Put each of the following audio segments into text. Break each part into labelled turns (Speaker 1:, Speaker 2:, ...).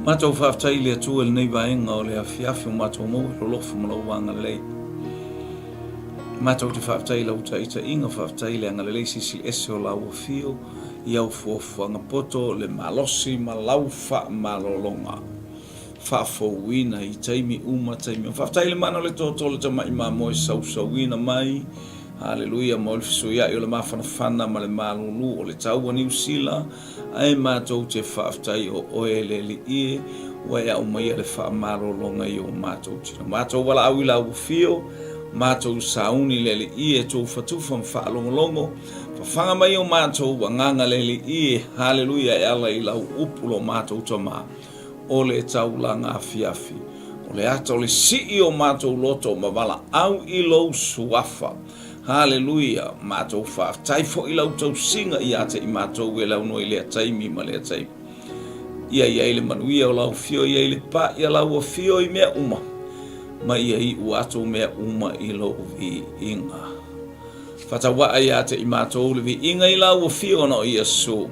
Speaker 1: Matou faafetai i le Atua i lenei vaega o le afiafi o matou maua i lolofu ma lau agalelei. Matou te faafetai i lau taitaiga, faafetai i le agalelei silisili ese o lau afio i au fuafuaga poto, le malosi ma lau faamalologa faafouina i taimi uma taimi uma. Faafetai i le mana o le toto o le tamai mamoe sausauina mai Haleluia mo le fesuiai o le mafanafana ma le malulu o le tau a Niu Sila, ae matou te faafetai o oe le Alii e, ua e aumaia le faamalologa i o matou tino. Matou valaau i lau afio, matou sauni le Alii e, tufatufa ma faalogologo, fafaga mai o matou agaga le Alii e, haleluia e ala i lau upu lo matou Tama o le taulaga afiafi. O le ata o le sii o matou loto ma valaau i lou suafa. Haleluia! Matou faafetai foi i lau tausiga ia te i matou e launoa i lea taimi ma lea taimi. Ia i ai le manuia o lau afio, ia i le pa ia lau afio i mea uma, ma ia iu atu mea uma i lou viiga. Fatauaa ia te i matou le viiga i lau afio ona o Iesu.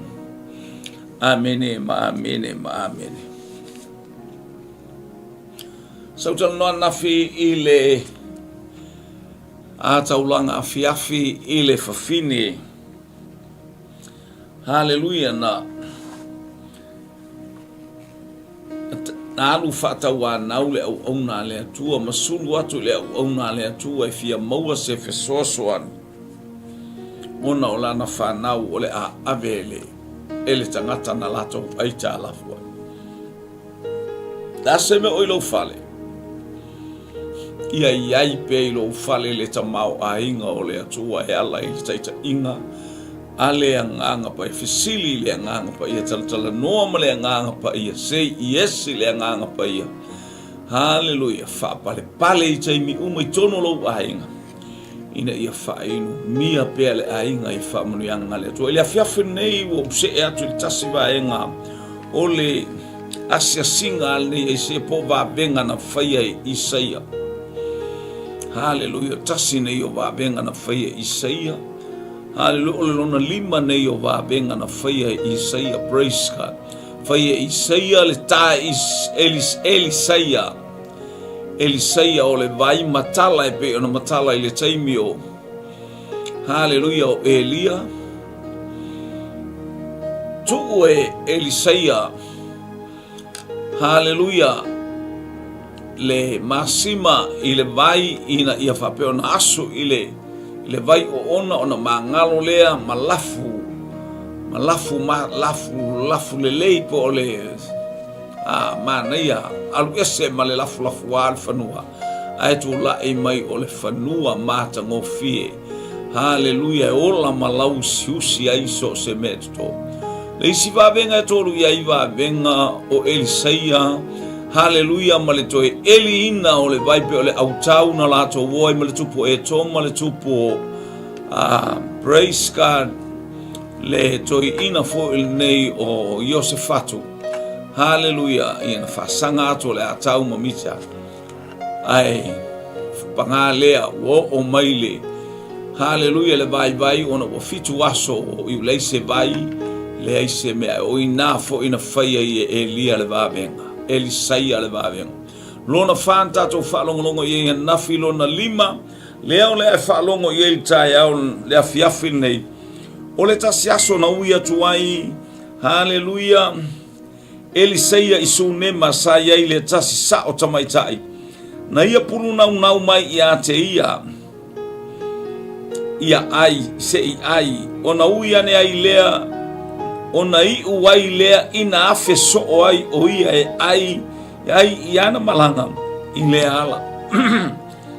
Speaker 1: Amene ma amene ma amene. Sautalanoa anafi i le taulaga afiafi i le fafine. Haleluia na na alu faatauanau le auauna a le Atua ma sulu atu i le auauna a le Atua e fia maua se fesoasoani ona o lana fanau o le a ave e le, e le tagata na latou aitalafu ai. Le a se mea o i lou fale? Ia i ai pea i lou fale le tamaoaiga o le Atua e ala i le taitaiga a le Agaga Paia. Fesili i le Agaga Paia, talatalanoa ma le Agaga Paia, say yes i le Agaga Paia. Haleluia, faapalepale i taimi uma i totonu o lou aiga. ina ia faainumia pea le aiga i faamanuiaga a le Atua. I le afiafi lenei ua ou see atu i le tasi vaega o le asiasiga a lenei Aisia po o vavega na faia e Isaia. Haleluia, tasi nei o vavega na faia e Isaia. Haleluia, o le lona lima nei o vavega na faia e Isaia. Praise God. Faia e Isaia le ta Elis, Elisaia. Elisaia o le vai matala e pei ona matala i le taimi o Haleluia o Elia. Tuu e Elisaia Haleluia le masima i le vai ina ia faapea ona aso i le, i le vai oona ona magalo lea ma lafu ma lafu ma lafu lafu lelei po o le A, manaia, alu ese ma le lafulafuā le fanua, ae tulai mai o le fanua matagofie. Haleluia, e ola ma lauusiusi ai so o se mea e toto. Le isi vavega e tolu i ai vavega o Elisaia, haleluia, ma le toe eliina o le vai pe o le autau na latou o ai ma le tupu o Etoma, le tupu o, ah, praise God, le toeaina foi lenei o Iosefatu. Haleluia, ia na faasaga atu o le a tau ma mita. Ae paga lea ua oo mai le Haleluia le vaivai ona ua fitu aso o iu leai se vai, leai se mea. O i nā foi na faia i e Elia le vavega, Elisaia le vavega. Lona wha na tātou whaalongolongo i ai ananafi, lona lima, lea o le a e faalogo i ai le taeao le afiafi lenei. O le tasi aso na ui atu ai Haleluia! Eliseia i Sunema sa i ai le tasi sa'o tamaitai, na ia pulunaunau mai ia te ia, ia ai, se i ai, ona ui ane ai lea, ona iu ai lea ina afe soo ai o ia e ai, e ai i ana malaga i lea ala.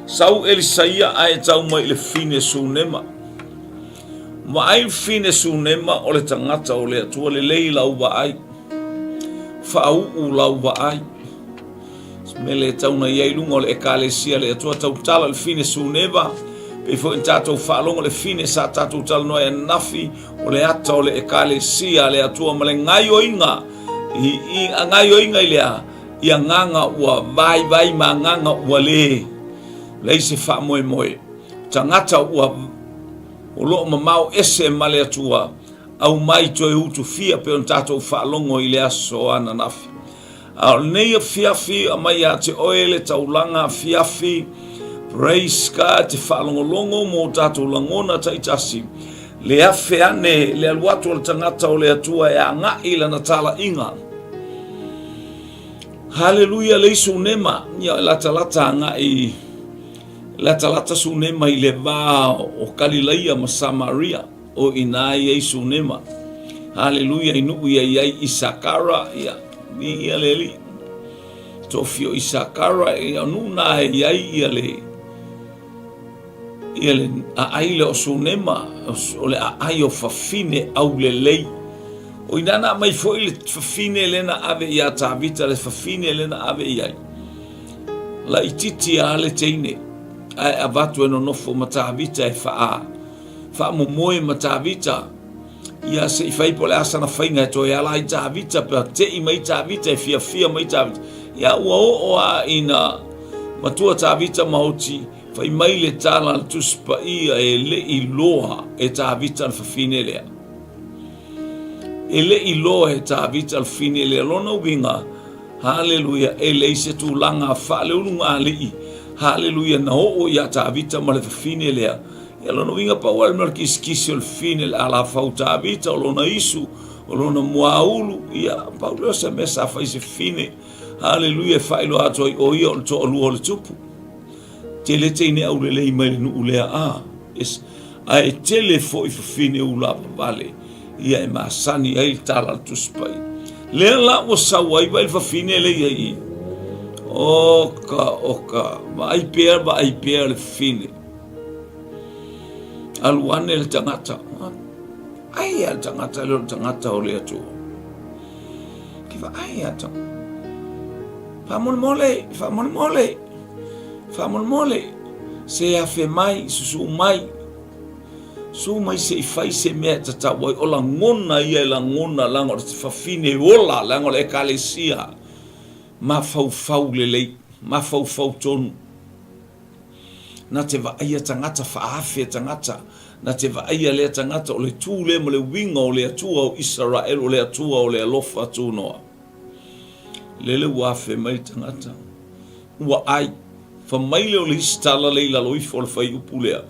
Speaker 1: Sau Elisaia ae tau mai i le fine Sunema. Vaai fine Sunema o le tagata o le Atua lelei lau vaai. Faauu lau vaai. Se mea le tau na i ai luga o le ekalesia le Atua tautala le fine Suneva. Pei foi na tatou faalogo le fine sa tatou talanoa ai ananafi o le ata o le ekalesia a le Atua ma le gaioiga i, i gaioiga i le a i agaga ua vaivai ma agaga ua le leai se faamoemoe. Tagata ua o lo o mamao ese ma le Atua, aumai toe utufia pei ona tatou faalogo i le aso ananafi. A o lenei afiafi, aumai ia te oe le taulaga afiafi, praise God, te faalogologo mo tatou lagona taitasi, le afe ane le alu atu o le tagata o le Atua e agai i lana talaiga. Haleluia le Sunema, ia latalata agai latalata Sunema i le va o Kalilaia ma Samaria, o ina i ai Sunema. Haleluia i nuu ia i ai Isakara, ia ia le alii. Tofi o Isakara, ia nuu na e i ai ia le Ia le aai lea o Sunema, o le aai o fafine aulelei. O ina na aumai foi le fafine lea na ave ia Tavita, le fafine lea na ave i ai. Laititi lava le teine, ae avatu e nonofo ma Tavita e faa, faamomoe ma Tavita. Ia se i fai po o le a sana faiga e toe ala ai Tavita, pe tei mai Tavita, e fiafia mai Tavita. Ia ua oo lava ina matua Tavita maoti, Fai mai le tala a le Tusi Paia e le i loa e Tavita le fafine lea. E le i loa e Tavita le fafine lea. Lona uiga, haleluia, e leai se tulaga faaleulugaalii, haleluia, na oo ia Tavita ma le fafine lea. Ia lona uiga, pau lava le mea o le kisikisi o le fafine, le alafau Tavita, o lona isu, o lona muaulu, ia, pau lea o se mea sa fai se fafine, haleluia, e faailoa atu ai o ia o le toalua o le tupu. Tele teine aulelei mai le nuu lea a yes. Ae tele foi fafine ulavavale ia e masani ai le tala a le Tusi Paia. Lea la ua sau ai vai le fafine lea i ai. Oka oka vaai pea vaai pea le fafine. Alu ane le tagata. Ai a le tagata lea o le tagata o le Atua. Ke vaai a tagata. Faamolemole, faamolemole, faamolemole, se afe mai, susuu mai, susuu mai se i fai se mea e tatau ai. O lagona ia e lagona, leaga o le fafine ola, leaga o le Ekalesia, mafaufau lelei, mafaufau tonu. Na te vaaia tagata faaafe tagata, na te vaaia lea tagata o le tu lea ma le uiga o le Atua o Isaraelu, o le Atua o le alofa tunoa. Lele ua afe mai le tagata, ua ai. Fa mai lea o le isi tala lea i lalo ifo o le fuaiupu lea,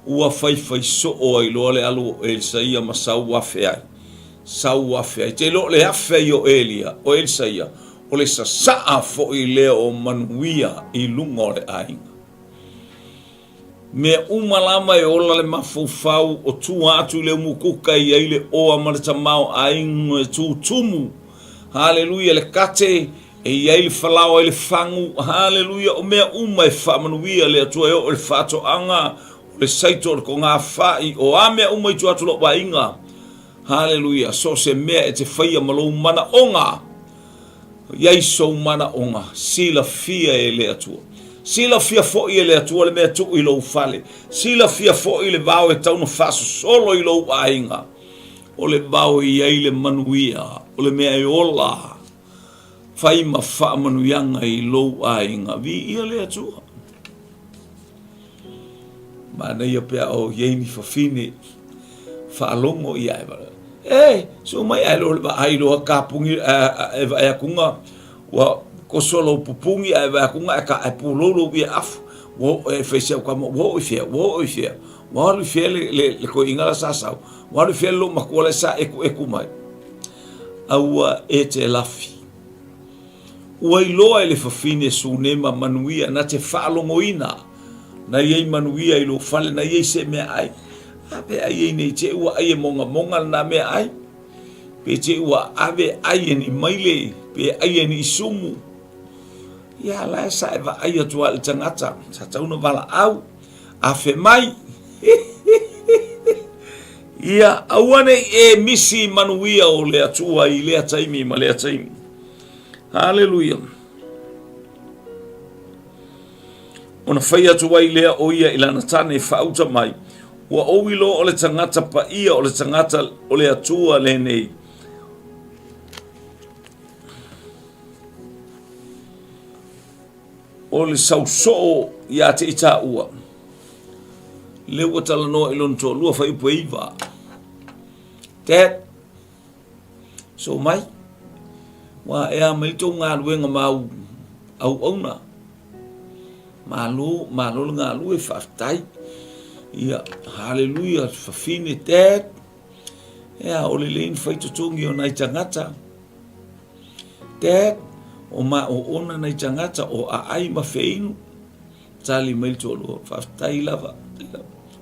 Speaker 1: ua faifai soo ai loa le alu o Elisaia ma sau afe ai. Sau afe ai. Te iloa o le afe ai o Elia, o Elisaia, o le sasaa foi lea o manuia i luga o le aiga. Mea uma lava e ola le mafaufau o tua atu i le umukuka e i ai le oa ma le tamaoaiga e tutumu. Haleluia, le kate e i ai le falaoa i le fagu. Haleluia, o mea uma e faamanuia le Atua e oo i le faatoaga, o le saito, o le togafai, o a mea uma i tua atu o lou aiga. Haleluia, so o se mea e te faia ma lou manaoga, I ai sou manaoga, silafia e le Atua. Silafia foi e le Atua le mea tuu i lou fale. Silafia foi le vao e tau na faasosolo i lou aiga. O le vao e i ai le manuia, o le mea e ola, fai ma faamanuiaga i lou aiga. Viia le Atua. Manaia pe a o i ai ni fafine faalogo ia e E, so mai ae loa le vaai loa kapungi e vaai akuga ua koso lou pupungi ae vaai akuga ae ka ae pulou lou ia afu. Ua e fai se kama ua oo i fea, ua oo i fea. Ua alu i fea le le le koiinga la sa sau. Ua alu i fea le lou matua la sa eku eku mai. Aua e te lafi. Ua iloa e le fafine Sunema manuia na te faalogoina na i ai manuia i lou fale na i ai se mea ai. A pe ai ai nei te ua ai e mogamoga lena mea ai. Pe te ua ave ai e ni maile, pe ai e ni sumu. Ia la e sa e vaai atu a le tagata, sa tau na valaau, afe mai. Ia, aua nei e misi manuia o le Atua i lea taimi ma lea taimi. Haleluia. Ona fai atu ai lea o ia i lana tane e faauta mai, ua ou iloa o le tagata paia o le tagata o le Atua lenei. O le sausoo ia te i tāua. Le ua talanoa i lona toalua fuaiupu e 9. Dad, so mai. Ua ea mai le tou galuega ma au auauna. Malo, malo le galue, faafetai. Ia, haleluia, fafine dad. Ea, o le lei na fai totogi o nai tagata. Dad, o ma oona nai tagata o aai ma feinu. Tali mai le toalua, faafetai lava.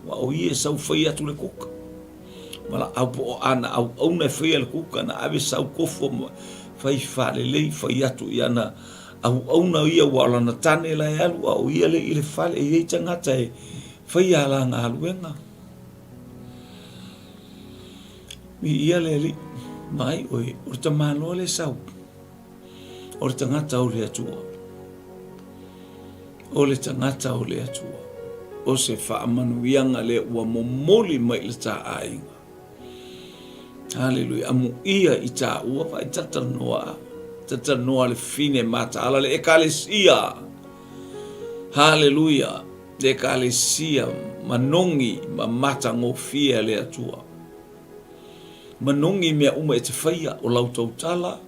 Speaker 1: Ua o ia e sau fai atu le kuka. Valaau po o ana auauna e faia le kuka, na ave sau kofo ma fai faalelei, fai atu i ana auauna ia ua o lana tane la e alu, a o ia le i le fale, e i ai tagata e faia a la galuega. Viia le Alii, mai oe, o le tamaloa le sau. O le tagata o le Atua. O le tagata o le Atua. O se faamanuiaga lea ua momoli mai i le ta aiga. Haleluia. Amuia i tāua vai talanoa. Talanoa le fine mataala le ekalesia. Haleluia. Le ekalesia manogi ma matagofie a le Atua. Manogi mea uma e te faia, o lau tautala,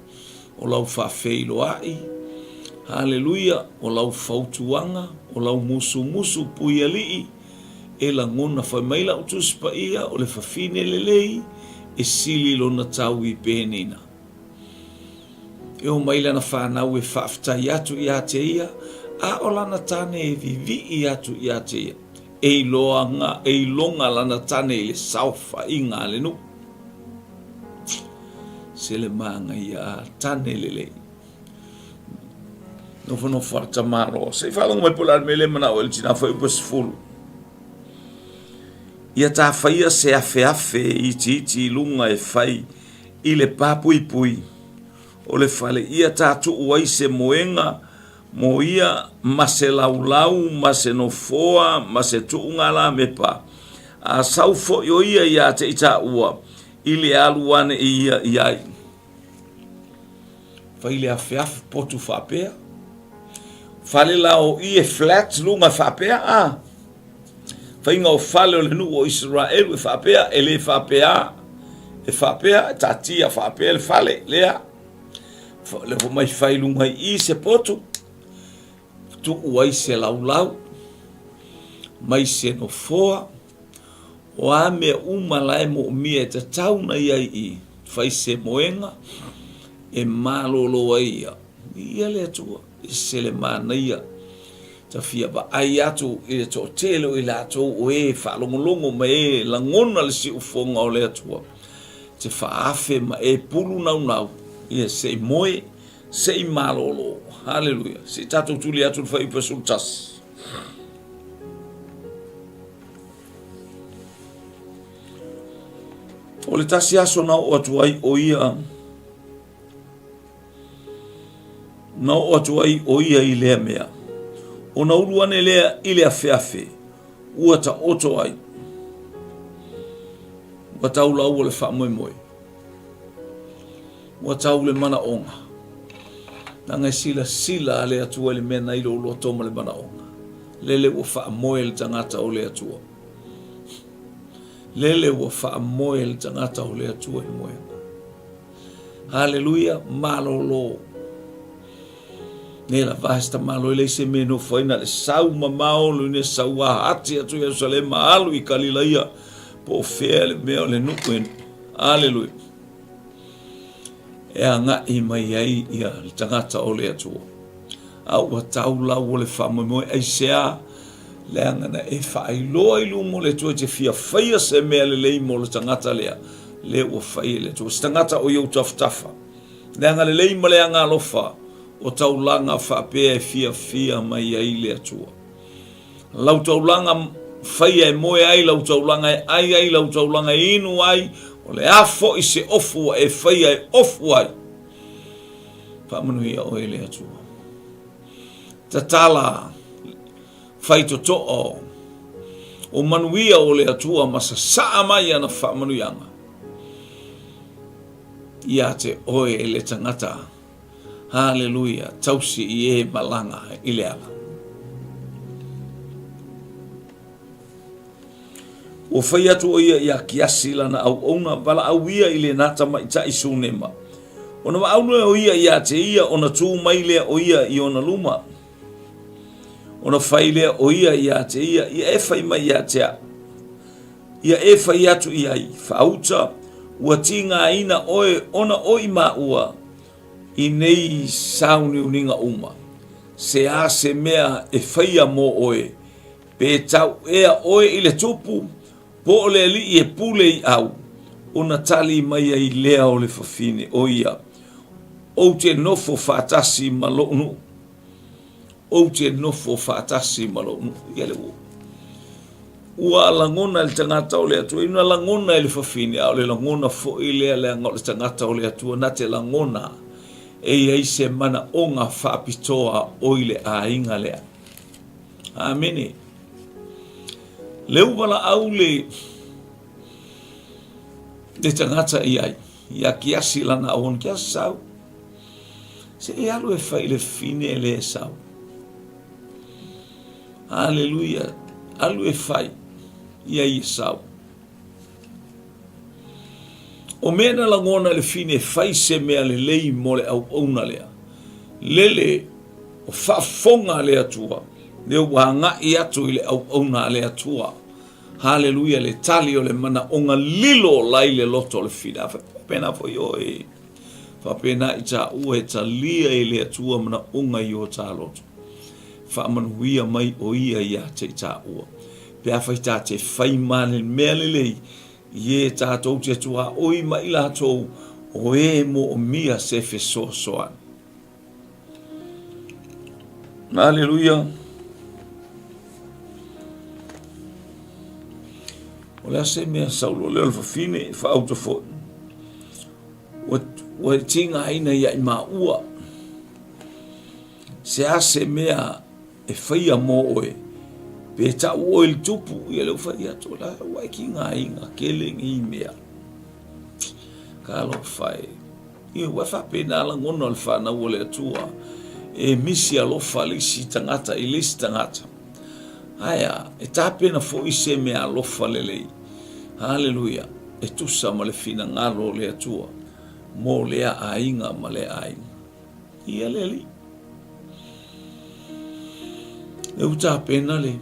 Speaker 1: o lau faafeiloai, haleluia, o lau fautuaga, o lau musumusu pui alii, e lagona fai mai lau Tusi Paia, o le fafine lelei e sili lona tau i Penina. E o mai lana fanau e faafetai atu ia te ia, a o lana tane e vivii atu ia te ia. E iloaga, e iloga lana tane i le saofaiga a le nuu. Se le manaia a tane lelei. Nofonofo a le tamaloa. Se i faalogo mai po o le a le mea lea e manao ai le tina fuaiupu e 10. Ia ta faia se afeafe itiiti i luga e fai i le papuipui o le fale ia ta tuu ai se moega Mo ia ma se laulau ma se nofoa ma se tuugalamepa, a sau foi o ia iā te i tāua i le alu ane i ia i ai. Fai le afeafe potu faapea. Fale la o i e flat luga faapea a. Faiga o fale o le nuu o Isaraelu e faapea, e le faapea, e faapea, e taatia faapea le fale lea. Le fai mai fai luga i i se potu, tuu ai se laulau, mai se nofoa, o a mea uma la e moomia e tatau ona i ai i, fai se moega, e malolo ai ia. Viia le Atua, e se le manaia. Ta fia vaai atu i le toatele o i latou o e faalogologo ma e lagona le siufofoga o le Atua. Te faaafe ma e pulu naunau, ia se i moe, se i malolo. Haleluia. Se i tatou tuli atu le fuaiupu 11. O le tasi aso na oo atu ai o ia na oo atu ai o ia i lea mea. Ona ulu ane lea i le afeafe, ua taoto ai. Ua tau laua le faamoemoe. Ua tau le manaoga. Leaga e silasila a le Atua i le mea na i lou loto ma le manaoga. Lele ua faamoe le tagata o le Atua. Lele ua faamoe le tagata o le Atua i le moega. Haleluia, malolo. Nei la vasta malo i se mea nofo ai na le sau mamao le ne sau a ati atu i Jerusalema alu i Kalilaia po o fea le mea o le nuu e Aleluia e agai mai ai ia le tagata o le Atua a ua tau lau o le faamoemoe aisea leaga na e faailoa i luga o le Atua e te fia faia se mea lelei mo le tagata lea lea ua fai e le Atua se tagata o i ou tafatafa Le agalelei ma le agaalofa o taulaga faapea e fiafia mai ai le Atua. Lau taulaga faia e moe ai, lau taulaga e ai ai, lau taulaga e inu ai, o le a foi se ofu ua e faia e ofu ai. Faamanuia oe le Atua. Tatala fai totoo o manuia o le Atua ma sasaa mai ana faamanuiaga. Ia te oe e le tagata, haleluia, tausi i e malaga i le ala. Ua fai atu o ia iā Kiasi lana auauna, valaau ia i lena tamaitai Sunema. Ona valaau lea o ia ia te ia, ona tu mai lea o ia i ona luma. Ona fai lea o ia ia te ia, ia e fai mai ia te au. Ia e fai atu i ai, faauta, ua tigaina oe ona o i maua i nei sauniuniga uma. Se a se mea e faia mō oe, pe tau ea oe i le tupu, Po o le alii e pule i au, ona tali mai ai lea o le fafine, o ia, Ou te nofo faatasi ma lou nuu. Ou te nofo faatasi ma lou nuu. Ia le ua. Ua lagona e le tagata o le Atua, ina lagona e le fafine, a o le lagona foi lea leaga o le tagata o le Atua, na te lagona e i ai se manaoga faapitoa o i le aiga lea. Amene. Leu valaau le le tagata i ai, ia Kiasi lana auauna, Kiasi sau, se e alu e fai le fine le e sau. Aleluia, alu e fai, ia i e sau. O mea na lagona e le fine e fai se mea lelei mo le auauna lea. Lele o faafofoga a le Atua, lea ua agai atu i le auauna a le Atua. Haleluia, le tali o le manaoga lilo la i le loto o le fine. A faapena foi oe, faapena i taua e talia e le Atua manaoga i o ta loto. Faamanuia mai o ia ia te i taua. Pe afai ta te fai ma le mea lelei, i e tātou te tuaoi ma i latou o e moomia se fesoasoani. Aleluia. O le a se mea saulo lea o le fafine e faauta foi. Ua, ua tigaina ia i maua. Se a se mea e faia mō oe, pe tau oe i le tupu, ia lea ua fai atu, la ua e tigaina kele nei mea. Talofa e. Ia ua faapena lagona o le fanau o le Atua, e misi alofa le isi tagata i le isi tagata. Ae a, e tapena foi se mea alofa lelei. Haleluia, e tusa ma le finagalo o le Atua mo lea aiga ma lea aiga. Ia le Alii. E ua tapena le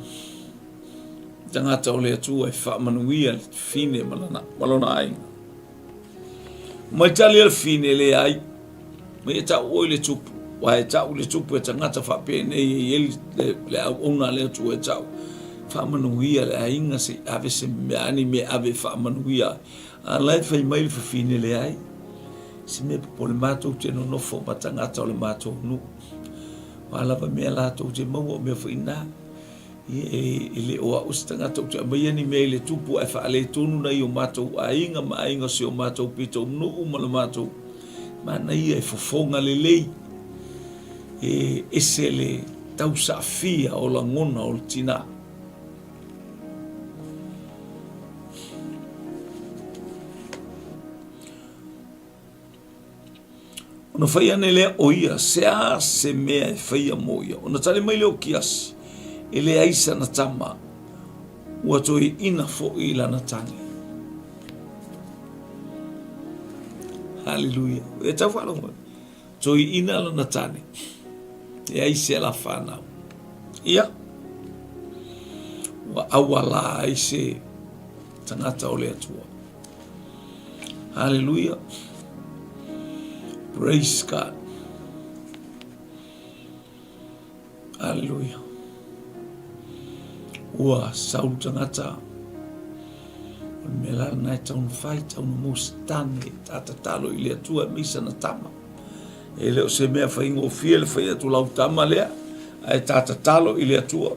Speaker 1: tagata o le Atua e faamanuia le fine ma lana, ma lona aiga. Mai tali le fine leai, mai e tau oi le tupu, wa e tau le tupu e tagata faapenei e i ai le, le auauna a le Atua e tau. Faamanuia le aiga se i ave se mea ani me ave e faamanuia. A la e fai mai le fafine leai. Se mea popole matou te nonofo ma tagata o le matou nuu. O a lava mea latou te maua o mea foi na. Ia e, e le o au se tagata ou te aumaia ni mea i le tupu ae faaletonu nai o matou aiga ma aiga o si o matou pitou nuu ma le matou manaia e fofoga lelei. E ese le tausaafia o lagona o le tinā. Ona fai ane lea o ia, se a se mea e faia mo ia. Ona tali mai lea o Kiasi, e leai sana tama, ua toeaina foi lana tane. Haleluia. E tau faalogo. Toeaina lana tane. Leai se ala whanau. Ia, ua auala ai se tagata o le Atua. Haleluia. Praise God. Haleluia. Ua sau tagata. O le mea la lena e tau na fai, tau na mau se tane, ta tatalo i le Atua e maisa na tama. E le o se mea faigofie le fai atu lau tama lea, ae ta tatalo i le Atua.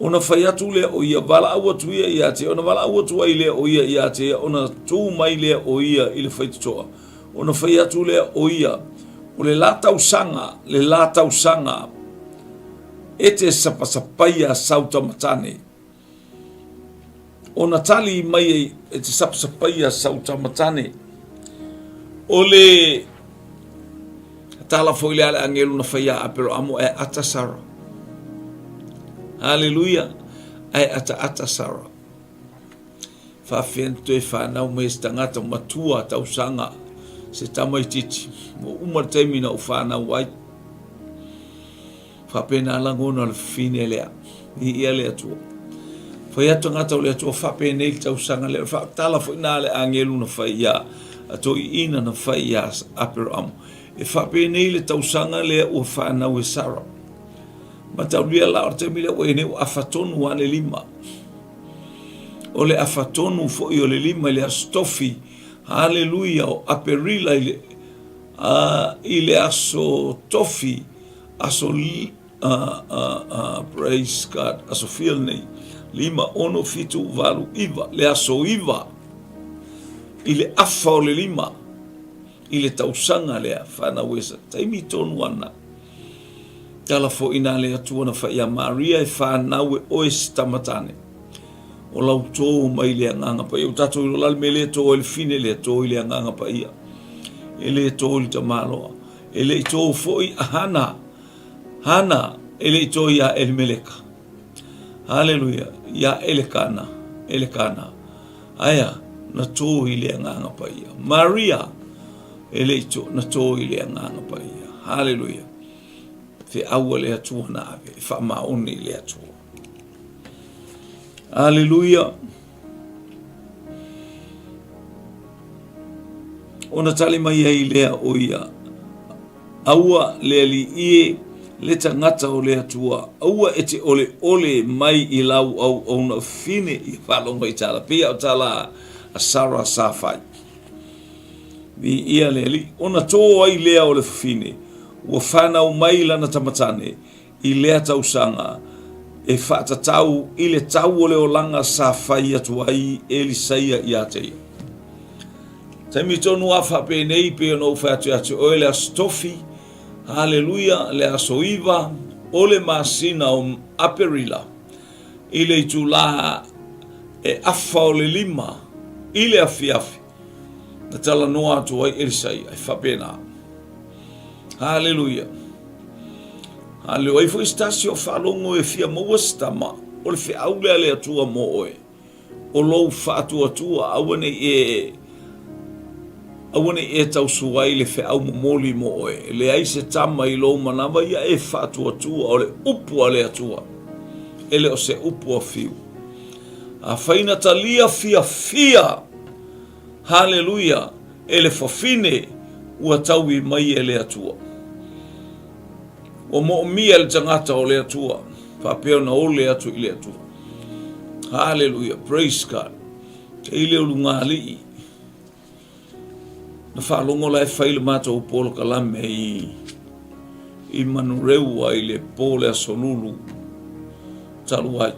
Speaker 1: Ona fai atu lea o ia, valaau atu ia ia te ia, ona valaau atu ai lea o ia ia te ia, ona tu mai lea o ia i le faitotoa. Ona fai atu lea o ia, o le la tausaga, le la tausaga, e te sapasapaia sau tamatane. Ona tali mai ai e te sapasapaia sau tamatane. O le tala foi lea a le agelu na fai ia Aperoamo e ata Sara. Haleluia, ae ataata Sara. Faafefea na toe fanau mai e se tagata matua tausaga. Se tamaitiiti, ua uma le taimi na ou fanau ai. Faapena lagona o le fafine lea. Viia le Atua. Fai atu tagata o le Atua faapenei le tausaga lea. O le faatala foi na le agelu na fai ia a toiina na fai ia Aperamo. E faapenei le tausaga lea ua fanau e Sara. Mataulia la o le taimi lea ua i nei ua afatonu lava le lima. O le afatonu foi o le lima i le aso tofi. Haleluia o Aperila i le, i le aso tofi aso praise God, aso fia lenei, 5, 6, 7, 8, 9, le aso 9 i le afa o le lima i le tausaga lea fanau e taimi tonu ana. Tala foi nā le Atua na fai ia Maria e fanau e oe se tamatane. O lau tō mai le agaga paia. O tātou i le mea le tō ai le fine lea, tō i le agaga paia. E le tō i le tamaloa. E le i tō foi a Hana. Hana, e le i tō iā Elimeleka. Haleluia, iā Elekana, Elekana. Aia, na tō i le agaga paia. Maria, e le i tō, na tō i le agaga paia. Haleluia. Feau a le Atua na ave, e faamaoni i le Atua. Haleluia. Ona tali mai ai lea o ia, Aua le alii e, le tagata o le Atua, aua e te oleole mai i lau auauna fine i faalogo i tala. Pei o tala a Sara sa fai. Viia le Alii. Ona tō ai lea o le fafine, ua whanau mai lana tamatane, I lea tausaga, e faatatau i le tau o le olaga sa fai atu ai Elisaia ia te ia. Taimi tonu a faapenei pei ona ou fai atu ia te oe le Aso Tofi, haleluia, le aso 9 o le masina o Aperila, i le itulā e afa o le lima i le afiafi, na talanoa atu ai Elisaia, e faapena. Haleluia. Haleluia. Ai foi se tasi o faalogo e fia maua se tama, o le feau lea a le Atua mo oe. O lou faatuatua, aua ne i e aua ne i e tausua ai le feau momoli mo oe. E leai se tama i lou manawa ia e faatuatua, o le upu a le Atua. E le o se upu a fiu. Afai na talia fiafia, haleluia, e le fafine ua taui mai e le Atua. Ua moomia le tagata o le Atua, faapea ona ole atu i le Atua. Haleluia, praise God. E i le ulugalii, na faalogo la e fai le matou polokalame i, i Manureua i le po le aso lulu talu ai.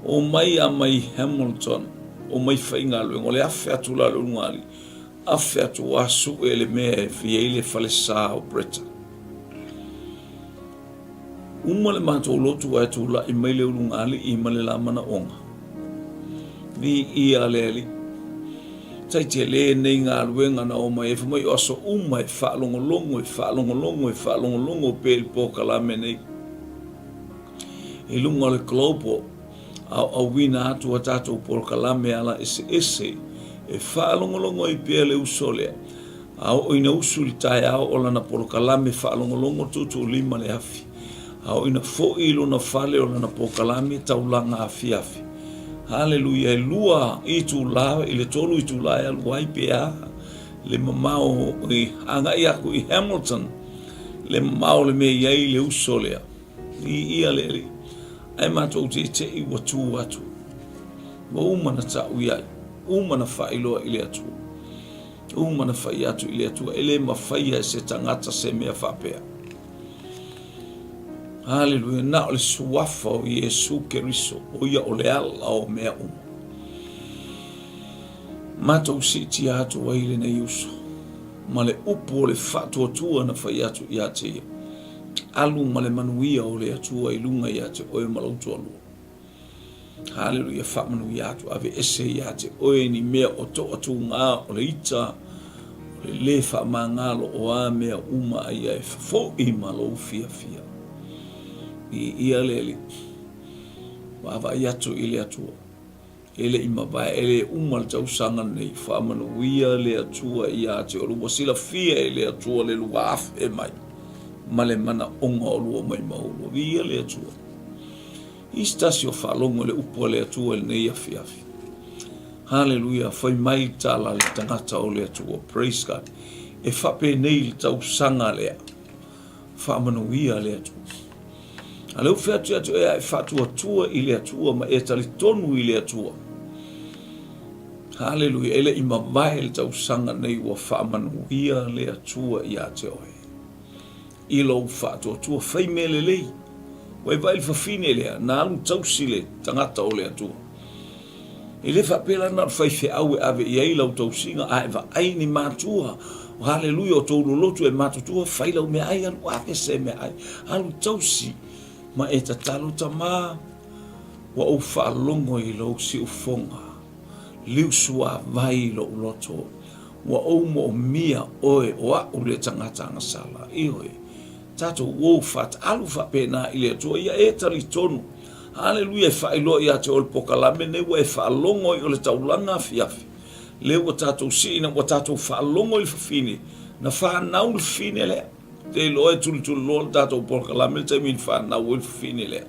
Speaker 1: O mai a mai Hamilton, o mai faigaluega, o le afe atu la le ulugalii, afe atu a sue le mea e fia i le falesa o Bretta. Uma le matou lotu ae tulai mai le ulugalii ma le la manaoga. Viia le Alii. Tai tele nei galuega na omai ai, fai mai o aso uma e faalogologo, e faalogologo, e faalogologo pea i le polokalame nei. I luga o le Global, a o auina atu a tatou polokalame ala eseese, e faalogologo ai pea le uso lea. A oo ina usu i le taeao o lana polokalame faalogologo tuutuulima le afi. A oo ina foi i lona fale o lana polokalame taulaga afiafi. Haleluia, e lua itulā i le tolu itulā e alu ai pe a le mamao i agai aku i Hamilton, le mamao o le mea i ai le uso lea. I ia le alii. Ae matou teitei ua tu atu. Ua uma na tau i ai. Uma na faailoa i le Atua. Uma na fai atu i le Atua, e le mafaia e se tagata se mea faapea. Haleluia, na o le suafa o Iesu Keriso, o ia o le ala o mea uma. Matou siitia atu ai lenei uso, ma le upu o le faatuatua na fai atu ia te ia. Alu ma le manuia o le Atua i luga ia te oe ma lou toalua. Haleluia, faamanuia atu, aveese ia te oe ni mea o toatūgā o le ita, o le lē faamagalo o a mea uma a ia e fofoʻi ma lou fiafia. Viia le Alii. Vaavaai atu i le Atua. E le i mavae, e le uma le tausaga lenei, faamanuia le Atua ia te oe. Ua silafia e le Atua le 2000 mai ma le manaoga o lua maimau lua. Viia le Atua. I se tasi o faalogo i le upu a le Atua i lenei afiafi. Haleluia, fai mai le tala a le tagata o le Atua. Praise God. E faapenei le tausaga lea. Faamanuia le Atua. A lea ua fai atu ia te oe a e faatuatua i le Atua ma e talitonu i le Atua. Haleluia, e le i mavae le tausaga nei ua faamanuia le Atua ia te oe. I lou faatuatua, fai mea lelei. Ua e vaai i le fafine lea, na alu tausi le tagata o le Atua. E le faapea la na o le faifeau e ave i ai lau tausiga, a e vaai ni matua, haleluia, o tou lolotu e matutua, fai lau meaai, alu ave se meaai, alu tausi, ma e tatalo, Tama, ua ou faalogo i lou siufoga, liu suavai i lou loto, ua ou moomia oe o a'u le tagata agasala. Ioe, tatou ou faataalu faapena i le Atua, ia e talitonu, Haleluia e faailoa ia te oe le pokalame nei ua e faalogo ai o le taulaga afiafi lea ua tatou sii ina ua tatou faalogo i le fafine na fanau le fafine lea. Te iloa e tulituliloa le tatou pokalame le taimi na fanau ai le fafine lea.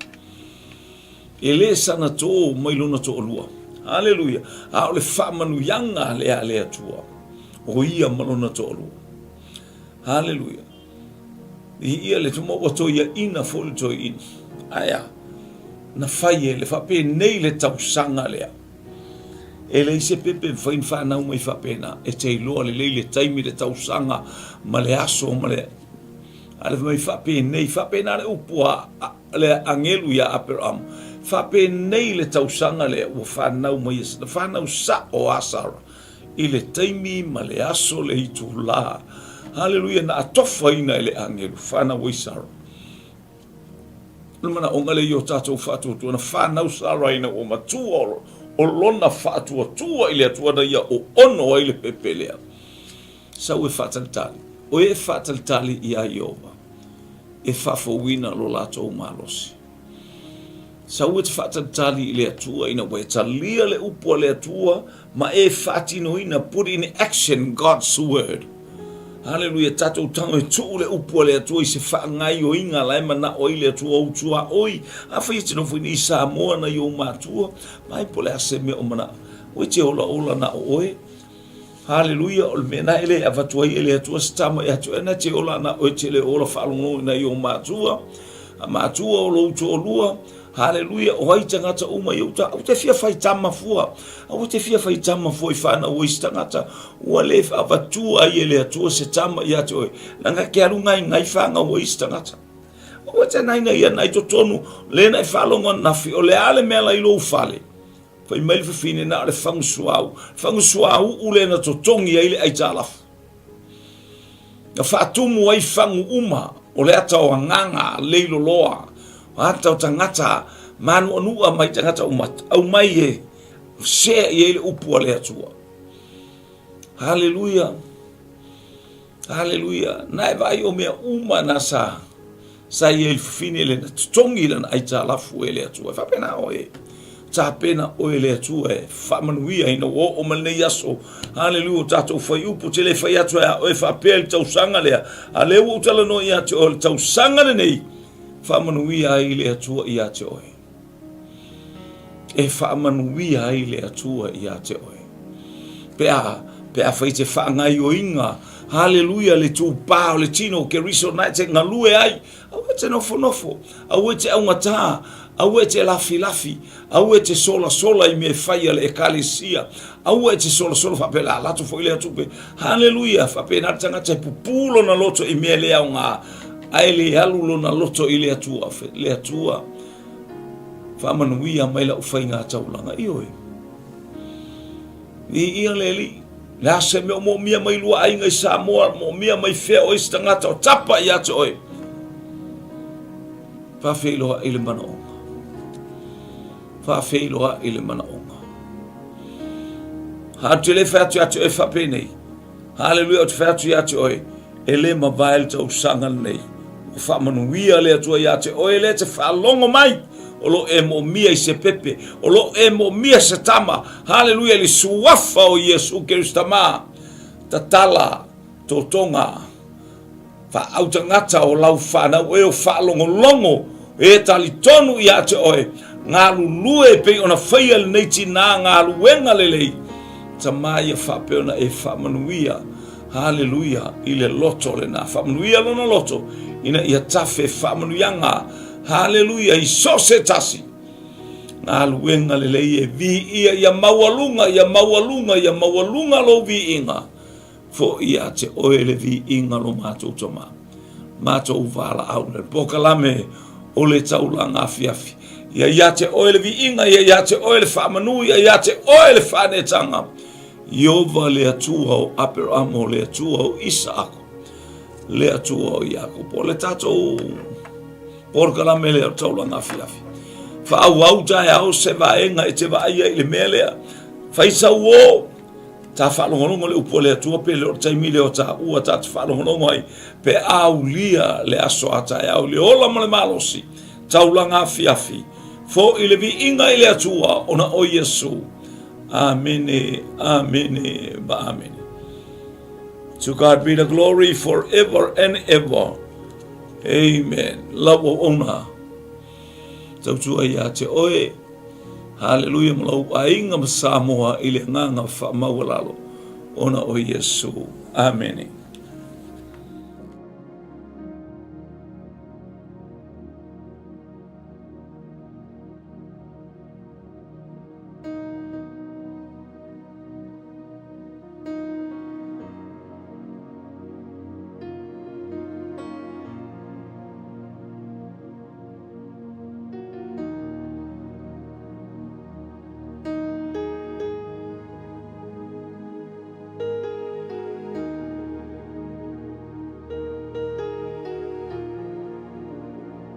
Speaker 1: E le sana tō mai lona toalua. Haleluia. A o le faamanuiaga lea a le Atua o ia ma lona toalua. Haleluia. Viia le Atua, ua toiaina foi le toeaina. Ae a? Na fai e le faapenei le tausaga lea. E leai se pepe e mafai ona fanau mai faapena. E te iloa lelei le taimi, le tausaga ma le aso ma le... A le fai mai faapenei, faapena le upu a le agelu ia Aperama. Faapenei le tausaga lea ua fanau mai e... Na fanau sao a Sara. I le taimi ma le aso le itulā, haleluia, na atofaina e le agelu, fanau ai Sara. O le manaoga lea i o tatou faatuatua, na fanau Sara ina ua matua o lona faatuatua i le Atua na ia oono ai le pepe lea. Sau e faatalitali, o e faatalitali iā Ieova, e faafouina lo latou malosi. Sau e te faatalitali i le Atua ina ua e talia le upu a le Atua ma e faatinoina, put in action God's word. Haleluia, tatou tago e tuu le upu a le Atua i se faagaioiga la e manao ai le Atua ou tuaoi. Afai e te nofo i Samoa nai ou matua, mai po o le a se mea o manao. Ua e te olaola na o oe. Haleluia, o le mea na e le avatu ai e le Atua se tama ia te oe, na te ola ana oe te le ola faalogologo i nai ou matua, a matua o lou toalua. Haleluia, o ai tagata uma i uta, aua te fia fai tama fua, aua te fia fai tama fua i whanau ai se tagata, ua le avatua ai e le Atua se tama ia te oe, leaga ke alu ngai ngai whangau ai se tagata. Aua te nai nai ana i totonu, le na i faalogo anafi, o le a le mea la i lou fale. Fai mai le fafine, na o le fagu suauu. Fagu suauu lea na totogi ai le aitalafu. Na faatumu ai fagu uma o le ata o agaga leiloloa, o ata o tagata mānuanua mai tagata uma, aumai e sea i ai le upu a le Atua. Haleluia! Haleluia! Na e vaai o mea uma na sa Sa i ai le fafine le na totogi lana aitalafu e le Atua. E faapena oe. Tapena oe e le Atua e faamanuia ina ua oo mai lenei aso. Haleluia, o tatou faiupu, te le fai atu e a oe faapea i le tausaga lea. A lea ua ou talanoa ia te oe, o le tausaga lenei, faamanuia ai le Atua ia te oe. E faamanuia ai le Atua ia te oe. Pe a, pe a fai te faagaioiga, haleluia, le tupā o le tino o Keriso na e te galue ai, aua e te nofonofo, aua e te augatā, aua e te lafilafi, aua e te solasola i mea e fai a le Ekalesia, aua e te solasola faapea le a lato foi lea tupe, haleluia, faapena le tagata e pupū lona loto i mea le aoga, ae le alu lona loto i le Atua, le Atua. Faamanuia mai lau faiga taulaga. Ioe. Viia le Alii. Le a se mea o moomia mai lua aiga i Samoa, moomia mai fea o isi tagata o tapa ia te oe. Faafeiloai le manaoga. Faafeiloai le manaoga. Ha te le fai atu ia te oe faapenei. Haleluia, ou te fai atu ia te oe, e le mavae le tausaga lenei. Ua faamanuia le Atua ia te oe, lea te faalogo mai. O lo o e moomia i se pepe. O lo o e moomia se tama. Haleluia i le Suafa o Iesu Keriso Tama. Tatala totoga faautagata o lau fanau e o faalogologo e talitonu ia te oe. Galulue e pei ona faia lenei tinā galuega lelei. Tama ia faapea ona e faamanuia. Haleluia i le loto lena. Faamanuia lona loto ina ia tafe faamanuiaga. Haleluia i so se tasi. Galuega lelei e viia ia maualuga, ia maualuga, ia maualuga lou viiga. Foʻi ia te oe le viiga lo matou Tama. Matou valaau le polokalame o le taulaga afiafi. Ia ia te oe le viiga, ia ia te oe le faamanu, ia ia te oe le faaneetaga. Ieova le Atua o Aperamo, le Atua o Isaako, le Atua o Iakopo. O le tatou polokalame lea o taulaga afiafi. Faaauau taeao se vaega e te vaaia i le mea lea. Fai sau uō, ta faalogologo le upu a le Atua pe le o le taimi lea o taua ta te faalogologo ai pe a aulia le aso a taeao i le ola ma le malosi, taulaga afiafi, foʻi le viiga i le Atua ona o Iesu. Amene, amene, ma amene. To God be the glory forever and ever. Amen. Lau auauna, tautua ia te oe. Haleluia ma lau aiga ma Samoa i le agaga faamaualalo ona o Iesu. Amene.